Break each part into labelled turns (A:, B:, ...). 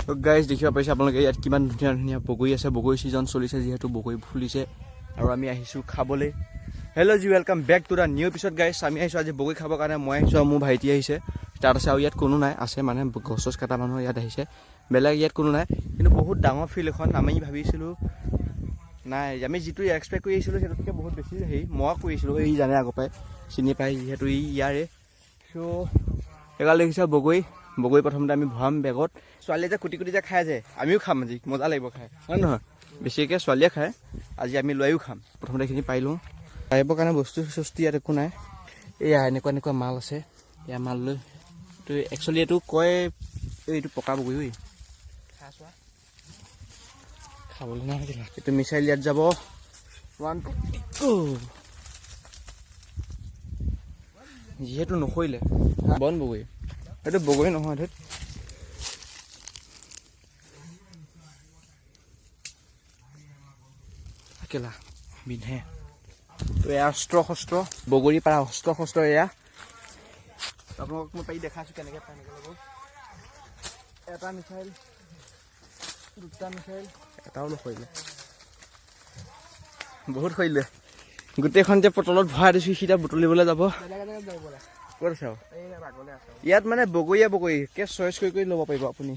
A: Guys, দেখিব পাইছে আপোনালোকে ইয়াত কিমান ধুনীয়া ধুনীয়া বগৰী আছে। বগৰী ছিজন চলিছে যিহেতু, বগৰী ফুলিছে আৰু আমি আহিছোঁ খাবলৈ। Hello G, welcome back to the new episode, guys. আমি আহিছোঁ আজি বগৰী খাবৰ কাৰণে। মই আহিছোঁ আৰু মোৰ ভাইটি আহিছে তাত আছে আৰু ইয়াত কোনো নাই। আছে মানে গছ চছ কটা মানুহ ইয়াত আহিছে, বেলেগ ইয়াত কোনো নাই। কিন্তু বহুত ডাঙৰ ফিল্ড এখন। আমি ভাবিছিলোঁ নাই, আমি যিটো এক্সপেক্ট কৰি আহিছিলোঁ সেইটোতকৈ বহুত বেছি হেৰি মই কৰিছিলোঁ। ই জানে, আগৰ পৰাই চিনি পায় যিহেতু ই ইয়াৰে। চ' এগাল দেখিছে বগৰী। বগৰী প্ৰথমতে আমি ভৰাম বেগত। ছোৱালীয়ে যে কুটি কুটি যে খাই যে, আমিও খাম আজি। মজা লাগিব খাই, হয় নহয়? বেছিকৈ ছোৱালীয়ে খায়, আজি আমি ল'ৰায়ো খাম। প্ৰথমতে এইখিনি পাই লওঁ। পাৰিবৰ কাৰণে বস্তু চস্তু ইয়াত একো নাই। এয়া এনেকুৱা এনেকুৱা মাল আছে। এয়া মাল লৈ তো একচুৱেলি এইটো কয়, এইটো পকা বগৰী। ঐ, চোৱা, খাবলৈ নাই। এইটো মিছাইল ইয়াত যাব। ওৱান টু, যিহেতু নসৰিলে। বন বগৰী, এইটো বগৰী নহয়। ধেত, কেলা বিন্ধে। তো এয়া অস্ত্ৰ শস্ত্ৰ, বগৰী পাৰা অস্ত্ৰ শস্ত্ৰ এয়া। আপোনালোকক মই পাৰি দেখাইছোঁ কেনেকৈ পাই, কেনেকৈ ল'ব। এটা মিছাইল, দুটা মিছাইল, এটাও নসৰিলে। বহুত সৰিলে। গোটেইখন যে পটলত ভৰাই দিছোঁ, সি এতিয়া বুটলিবলৈ যাব। ক'ত আছে আৰু ইয়াত মানে বগৰীয়ে বগৰী কে চইচ কৰি কৰি ল'ব পাৰিব আপুনি।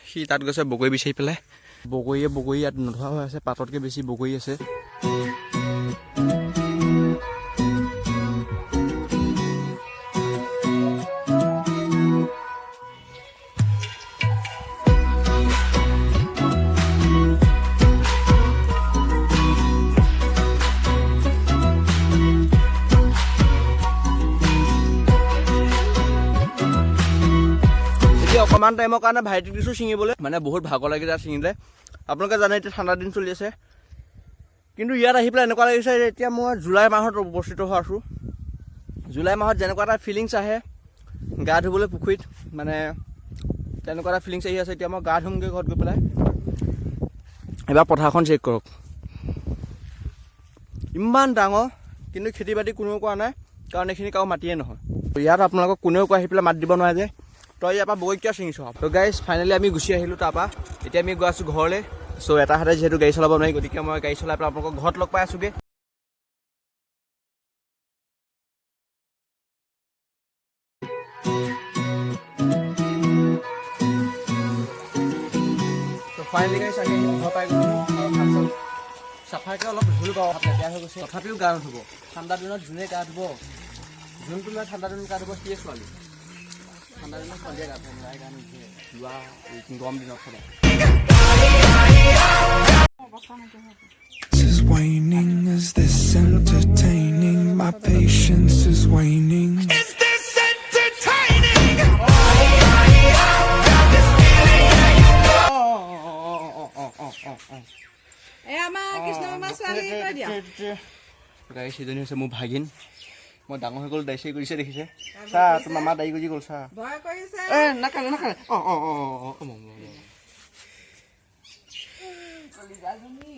A: সি তাত গৈছে বগৰী বিচাৰি পেলাই। বগৰীয়ে বগৰী ইয়াত নধৰা হৈ আছে, পাততকৈ বেছি বগৰী আছে। এতিয়া অকণমান টাইমৰ কাৰণে ভাইটিক দিছোঁ ছিঙিবলৈ, মানে বহুত ভাগৰ লাগি যায় ছিঙিলে। আপোনালোকে জানে এতিয়া ঠাণ্ডা দিন চলি আছে, কিন্তু ইয়াত আহি পেলাই এনেকুৱা লাগিছে যে এতিয়া মই জুলাই মাহত উপস্থিত হৈ আছোঁ। জুলাই মাহত যেনেকুৱা এটা ফিলিংছ আহে গা ধুবলৈ পুখুৰীত, মানে তেনেকুৱা এটা ফিলিংছ আহি আছে। এতিয়া মই গা ধুমগৈ ঘৰত গৈ পেলাই। এবাৰ পথাৰখন চেক কৰক, ইমান ডাঙৰ, কিন্তু খেতি বাতি কোনেও কৰা নাই, কাৰণ এইখিনি কাৰো মাটিয়ে নহয়। ইয়াত আপোনালোকক কোনেও আহি পেলাই মাত দিব নোৱাৰে যে তই ইয়াৰ পৰা বগৰী কিয় ছিঙিছ। ত' গাইজ, ফাইনেলি আমি গুচি আহিলোঁ তাৰপৰা। এতিয়া আমি গৈ আছোঁ ঘৰলৈ। চ' এটা হাতে যিহেতু গাড়ী চলাব নোৱাৰি, গতিকে মই গাড়ী চলাই পেলাই আপোনালোকক ঘৰত লগ পাই আছোগৈ। ত' ফাইনেলি গাইজ, আমি ঘৰ পাই গ'লোঁ আৰু হাত চাত চাফাকৈ অলপ ধুলোঁ বাৰু, হাত লেতেৰা হৈ গৈছে। তথাপিও গা নুধুব ঠাণ্ডা দিনত। যোনে গা ধুব, যোনটো ল'ৰাই ঠাণ্ডা দিনত গা ধুব, সিয়ে ছোৱালী। ঠাণ্ডা দিনত ছোৱালীয়ে গা ধুব, ল'ৰাই গা নুধুৱে। লোৱা এই গৰম দিনত সদায়।
B: Is waning. Is this entertaining? My patience is waning. Is this entertaining?
A: অঁ।
C: এই আমাৰ কৃষ্ণ মামা ছোৱালী কৈ দিয়া।
A: গাইজ, সেইজনী হৈছে মোৰ ভাগিন। মই ডাঙৰ হৈ গ'ল, দাড়ি চাৰি কৰিছে, দেখিছে। চা, তোৰ মামা দাড়ি গজি গ'ল, চা।
C: ভয় কৰিছে।
A: এ নাকান্দে, নাকান্দে। অঁ অঁ অঁ অঁ।